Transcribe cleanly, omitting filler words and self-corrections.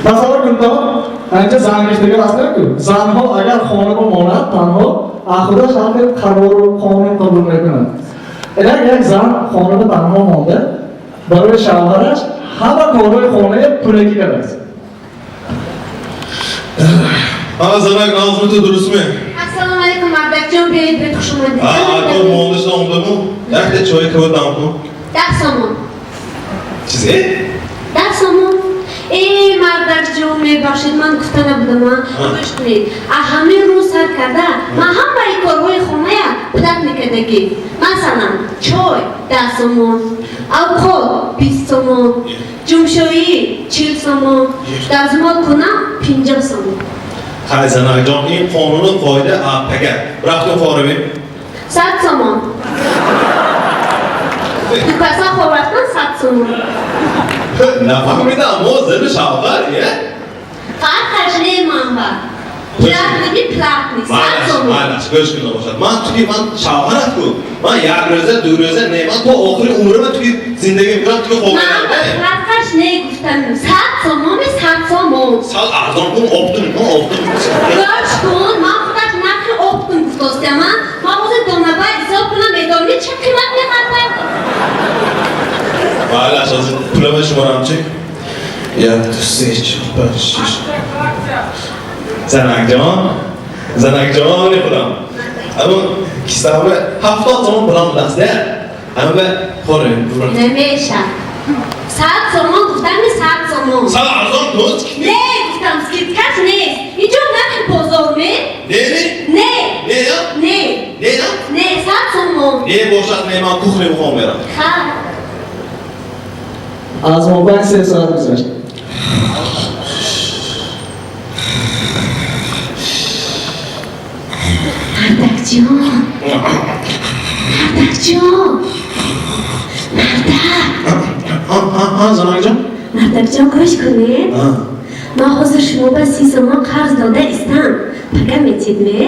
Тасаввур кунед, анча зангиштагар ҳастанд-ку. Занҳо агар хона бимонад, танҳо худаш ҳаққи қарору қонун қабул мекунад. Инак як зан хонада танҳо монда, барои шавҳараш ҳама корҳои хонаи пулакӣ кардааст. А занак назми ту дурустме? Ассалому алайкум, мардакҷон, биёед, биёед, хуш омадед. А то мондашда омдаму якта чой кава дам кун. 10 сомон. Чизе? 10 сомон. Э, мардакҷон, мебахшед, ман гуфта набудам, а. Гӯш кунед. А ҳамин рӯз сар карда, ман ҳамаи корҳои хоная плат мекардагӣ. Масалан, чой 10 сомон, авқот 20 сомон, ҷумшоӣ 40 сомон, дазмол кунам 50 сомон. Хай, занакҷон, ин қонуну қоида пага рафту хоравем. 100 сомон. Ду каса хоб рафтан 100 сомон. Нафаҳмидам, мо зану шавҳар е. Фарқаш не, манба. Платный, платный, сад Майлаш, сомон. майлаш, гӯш кун бошад. Ман туки ман шавҳарат ку. Ман як рӯза, 2 рӯза не, ман то охири умрима туки зиндагӣ мекунам, туки хоб Ман ба фарқаш не гуфтам. 100 сомони 100 сомон. Сал арзон кун, оптом кун, оптом. Гӯш кун, ман худаш нархи оптом гуфтостям, а? Ман ҳозир донабай ҳисоб кунам, медонӣ чӣ қимат мехарад? Майлаш, ҳозир пулама шуморам чи? Як, ду, се, чор, панҷ, шиш. Занакҷон, занакҷони худам. Аммо кисамда 70 сомон пулам даст, ама ба хоре. Намеша. 100 сомон гуфтами, 100 сомон. Сал арзон кун. Не, гуфтам, скидка ш нест. Инҷо нархи бозор ме? Не, не? Не. Не, я? Не. Не, я? Не, 100 сомон. Не бошад, не, ман кухня мехоҳам мерам. Ха. Аз мобайн 3 соат гузашт. Мардакҷон. Мардакҷон. Мардак. А, занакҷон? Мардакҷон, гӯш кунед. Ман ҳозир шумо ба 30 сомон қарз дода истам. Пага метид ме?